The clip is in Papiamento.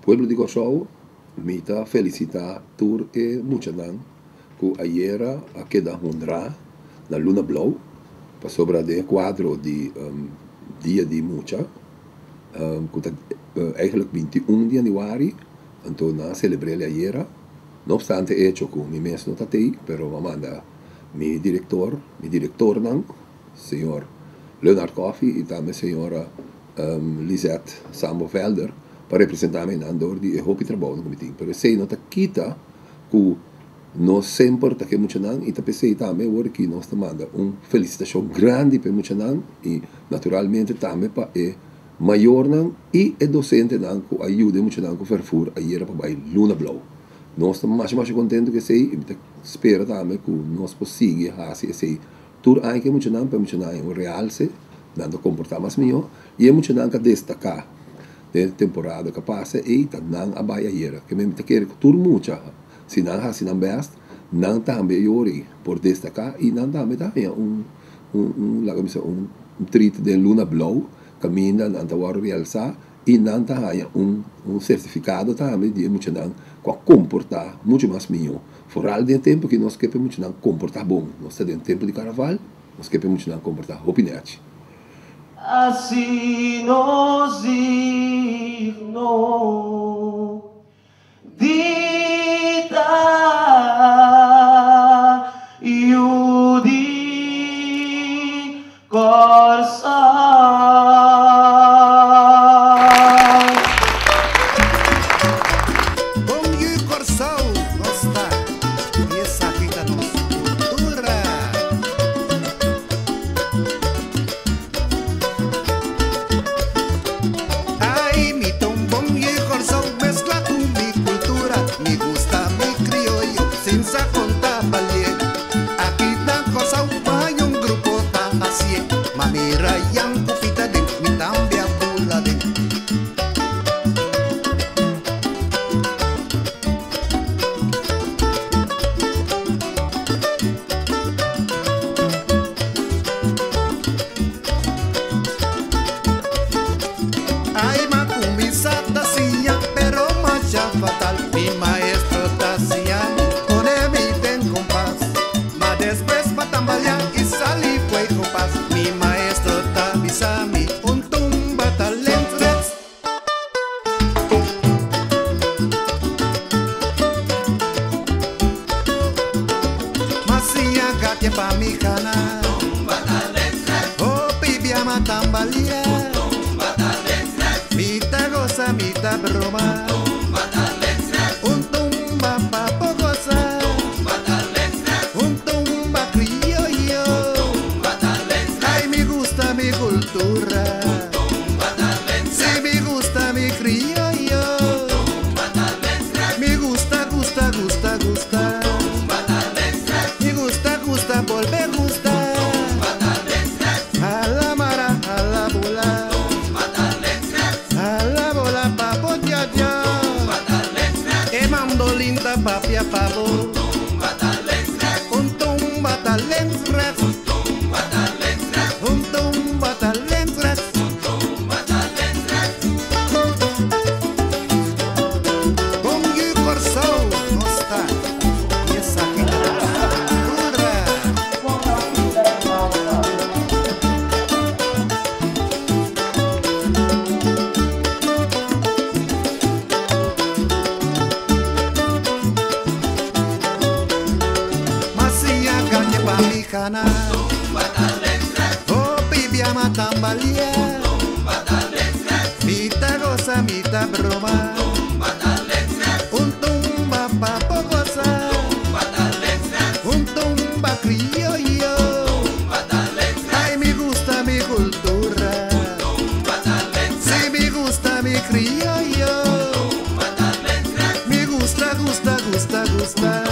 Pueblo di Kòrsou, mi ta felisitá tur e muchanan ku ayera a keda honrá na Luna Blou pasobra den e kuadro di Dia di Mucha ku ta eigenlijk 21 di yanüari, anto nan a selebr'el ayera. No opstante e echo ku mi mes no ta tei, pero mi a manda mi direktor, mi direktornan, señor Leonard Coffie i tambe señora Lisette Sambo Velder pa representá mi nan dor di e hopi trabounan ku mi tin. Pero esei no ta kita ku nos semper ta ke muchanan i ta p'esei tambe awor aki nos ta manda un felisitashon grandi pa e muchanan i naturalmente tambe pa e mayornan i e dosentenan ku a yuda e muchanan ku vervoer ayera pa bai Luna Blou. Nos ta masha masha kontentu ku esei i mi ta spera tambe ku nos por sigui hasi esei tur aña ku e muchanan pa e muchanan haña un realse, nan ta komportá mas mihó i e muchanan ka destaká den e temporada ku a pasa ei ta nan a bai ayera. Ke mi ta kere ku tur mucha si nan hasi nan bèst nan tambe e yori por destaká i nan tambe ta haña un un laga mi bisa un treat den Luna Blou kaminda nan ta wòrdu realsá i nan ta haña un un sertifikado tambe di e muchanan ku a komportá muchu mas mihó. Foral den e tempu ki nos ke pa e muchanan komportá bon. Nos ta den tempu di karnaval, nos ke pa e muchanan komportá hopi nèchi. Así nos digno di ta yu di Kòrsou. Bon yu Kòrsou nos ta i esaki ta nos kultura. Ai mi ta un bon yu Kòrsou meskla ku mi kultura mi gusta mi krioyo sin sa konta balié aki na Kòrsou bai un grupo ta hasié ma mira yan ku pita den mi tambe a bula den. Ai m'a cuminsa ta siña pero masha fatal mi maestro ta siña mi pone mi den compas ma despues m'a tambalea y sali fo'i compas mi maestro ta bisa mi un tumba ta lens rechts. M'a siña gatia pa mi cana. Hopi bia m'a tambalea. Mi ta goza, mi ta broma. Un tumba pa por goza. Un tumba crioyo. Ay, mi gusta mi cultura. Si mi gusta mi crioyo. Mi gusta, gusta, gusta, gusta. Mi gusta, gusta, bolbe gusta. A la mara, a la bola. A la bola, papo, tia, tia. E mandolin ta papia pa bo. Un tumba ta links rechts. Un tumba ta links rechts. Bon yu Kòrsou nos ta i esaki ta nos kultura. M'a siña gaña pa mi kana. Hopi bia m'a tambalea. Mi ta gosa, mi ta broma. Un tumba pa por gosa. Un tumba crioyo. Ay, mi gusta mi cultura. Si mi gusta mi crioyo. Mi gusta, gusta, gusta, gusta.